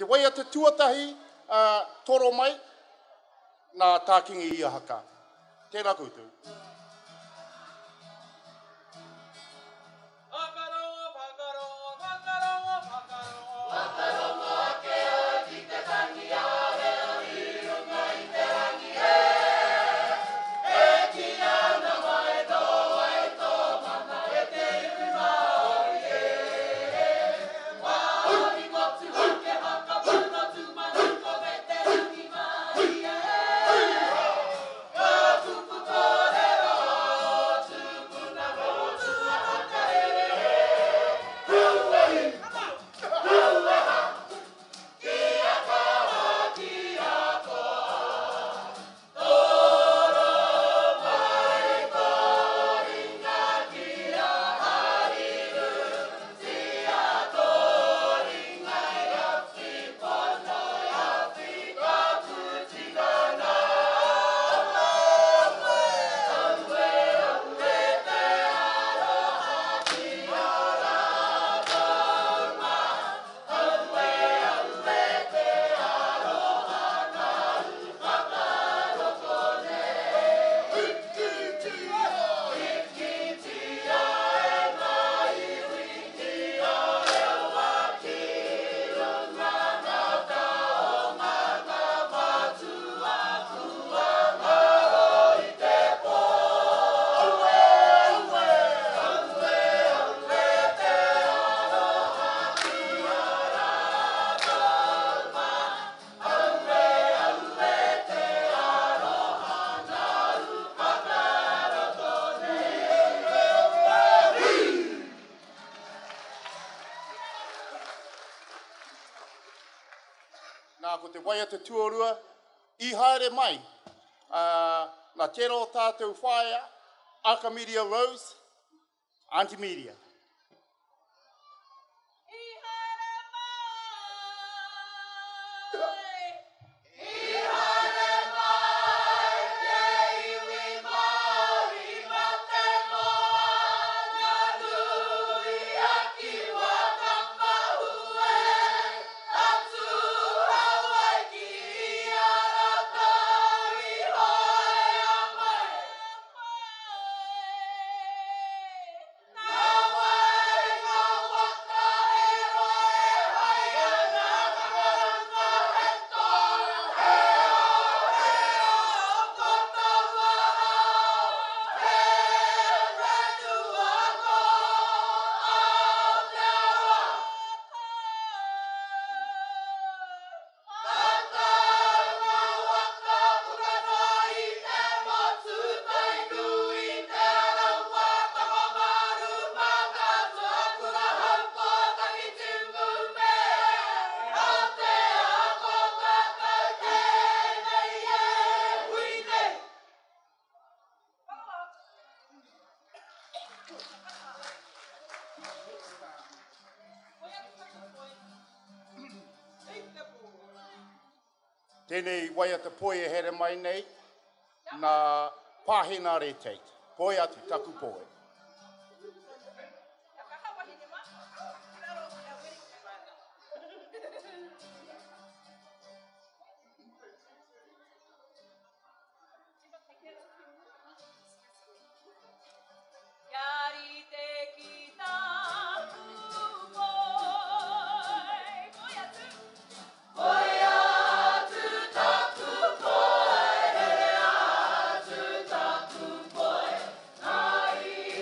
Te waiata tuatahi, ā, toro mai, nā Tā Kingi Iahaka. Tēnā koutou. Whakarongo, whakarongo, whakarongo, whakarongo. Whakarongo ake au ki te tangi a reo i runga i te rangi e. E kī ana mai nō wai tō mana e te iwi Māori e. Māori motuhake whakapono tūmanako me te rangimārie e. Ngā kupu kōrero tupuna motu whakarere e. Hauwehi, hauweha, kia kaha, kia toa. Toro mai tō ringa kia harirutia tō ringa i awhi pono i awhi taku tinana. Aue, aue te aroha ki a rātou mā. Aue, aue te aroha nāu whakaroto nei. Hikitia, hikitia e ngā iwi ki a rewa ki runga ngā taonga ngā matua kua ngaro i te pō. Aue, aue, aue, aue te aroha ki a rātou mā. Aue, aue te aroha nāu whakaroto nei. Nā, ko te waiata tuarua i haere mai, ā, nā tērā o tātou whaea, Akamiria Rose, Aunty Media. I haere mai! I haere mai te iwi Māori ma te moana nui a Kiwa ka mahue atu Hawaiki i a rātou i hoea mai. Nā wai ngā waka e roe hai ana whakaranga he toa, he ao, he ao ko taua ao, he whenua ko Aotearoa. Ka tau ngā waka puta noa i te motu, Tainui, Te Arawa, Tokomaru, Mātaatua, Kurahaupo, Takitimu me Aotea, ko tātou tēnei e hui nei. Tēnei waiata poi e here mai nei, nā Pāhenare Tate. Poi atu taku poi. Kia rite ki tāku poi. Poi atu. Poi atu taku poi, here atu taku poi, ngā iwi.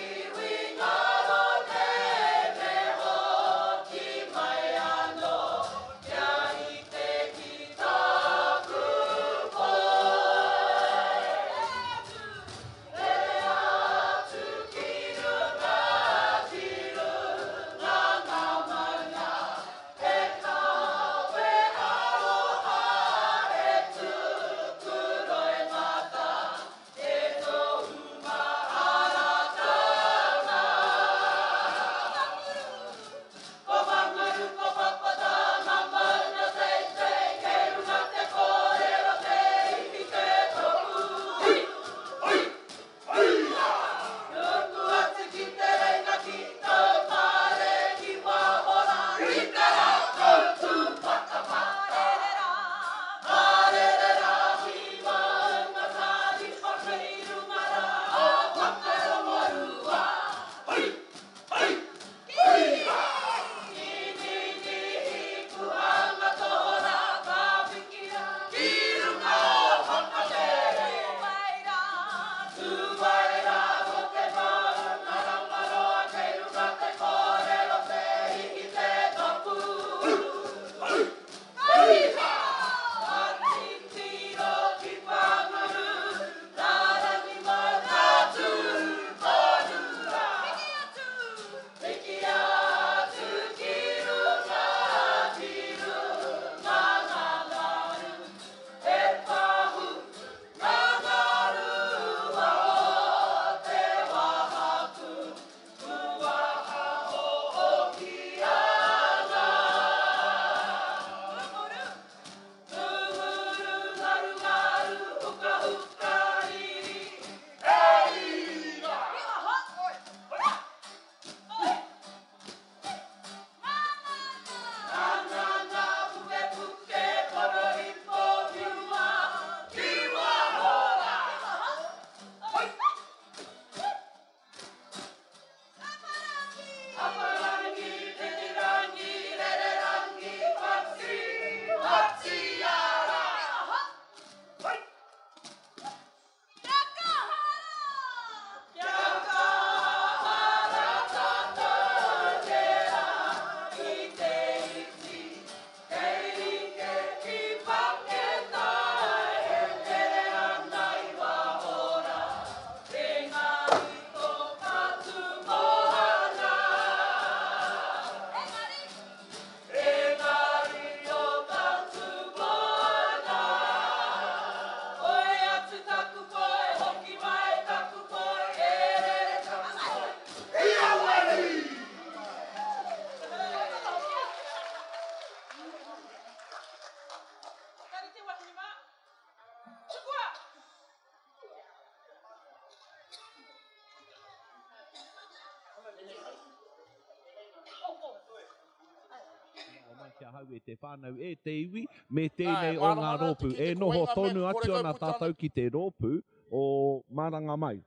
ahau e te whānau, e te iwi, me tēnei o ngā rōpū. E noho tonu atu ana tātou ki te rōpū o Maranga Mai.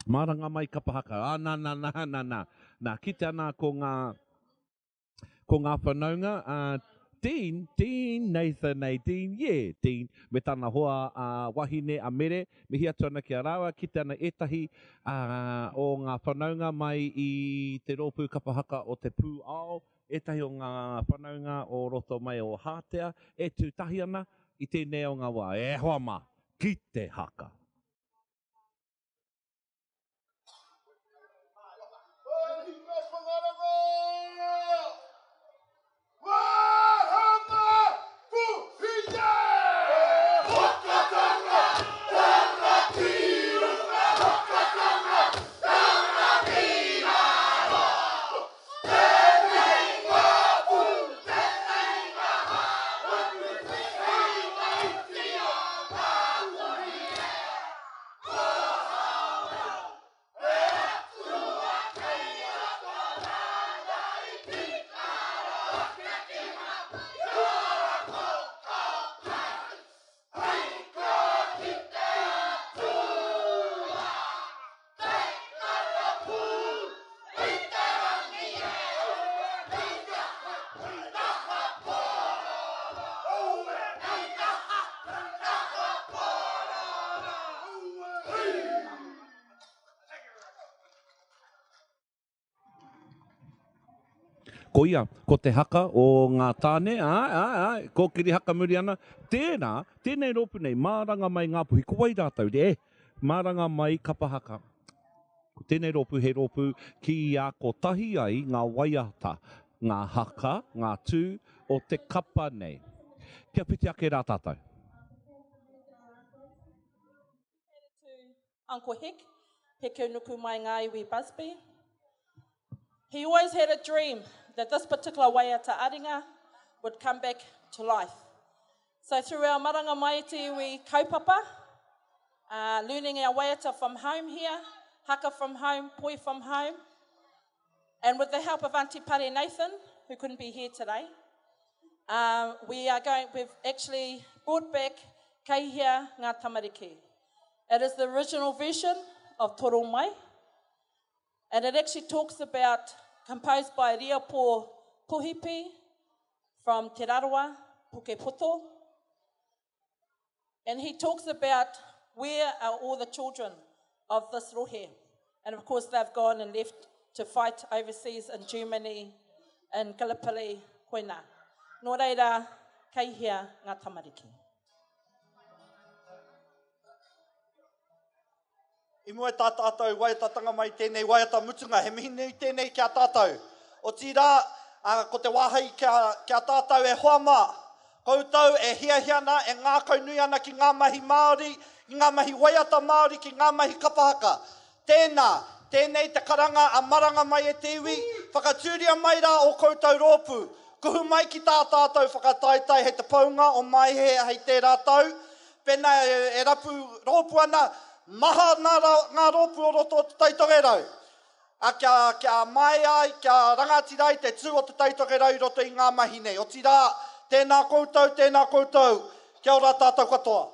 Maranga Mai Kapa Haka. Ā, nā, nā, nā, nā, nā. Nā, kite ana ko ngā, ko ngā whanaunga, ā, Dean, Dean, Nathan, Nadine, yeah, Dean, me tana hoa a wahine a Mere, mihi atu ana ki a rāua, kite ana ētahi ā, o ngā whanaunga mai i te rōpū kapa haka o Te Pū Ao, ētahi o ngā whanaunga o roto mai o Hātea, e tū tahi ana i tēnei o ngā wā. E hoa mā, ki te haka! Ko ia, ko te haka o ngā tāne, āe, āe, āe, kōkiri haka muri ana, tērā, tēnei rōpū nei, māranga mai Ngāpuhi, ko wai rātou, e, māranga mai kapa haka. Ko tēnei rōpū he rōpū ki a kotahi ai ngā waiata, ngā haka, ngā tū o te kapa nei. Kia whiti ake rā tātou. Uncle Hek, Hekeunuku Mai Ngāiwi Busby. He always had a dream that this particular waiata aringa would come back to life. So through our maranga mai te iwi kaupapa, uh, learning our waiata from home here, haka from home, poi from home, and with the help of Auntie Pare Nathan, who couldn't be here today, um, we are going, we've actually brought back Keihia Ngā Tamariki. It is the original version of Toro Mai, and it actually talks about, composed by Riapo Puhipi from Te Rarawa, Pukepoto, and he talks about where are all the children of this rohe. And of course, they've gone and left to fight overseas in Germany, in Gallipoli, koina. Nō reira, kei hea ngā tamariki? I mua i tā tātou waiatatanga mai i tēnei waiata mutunga, he mihi nui tēnei ki a tātou. Otirā, ko te wāhi ki a tātou e hoa mā, koutou e hiahia ana, e ngākaunui ana ki ngā mahi Māori, ki ngā mahi waiata Māori, ki ngā mahi kapa haka. Tēnā, tēnei te karanga a maranga mai e te iwi, whakatūria mai rā ō koutou rōpū, kuhu mai ki tā tātou whakataetae hei te pounga o Maehe hei tērā tau, Pēnā e rapu rōpū ana, maha ngā rōpū o roto o Te Tai Tokerau. Ā, kia, kia māia ai, kia rangatira ai te tū o Te Tai Tokerau i roto i ngā mahi nei. Otirā, tēnā koutou, tēnā koutou, kia ora tātou katoa.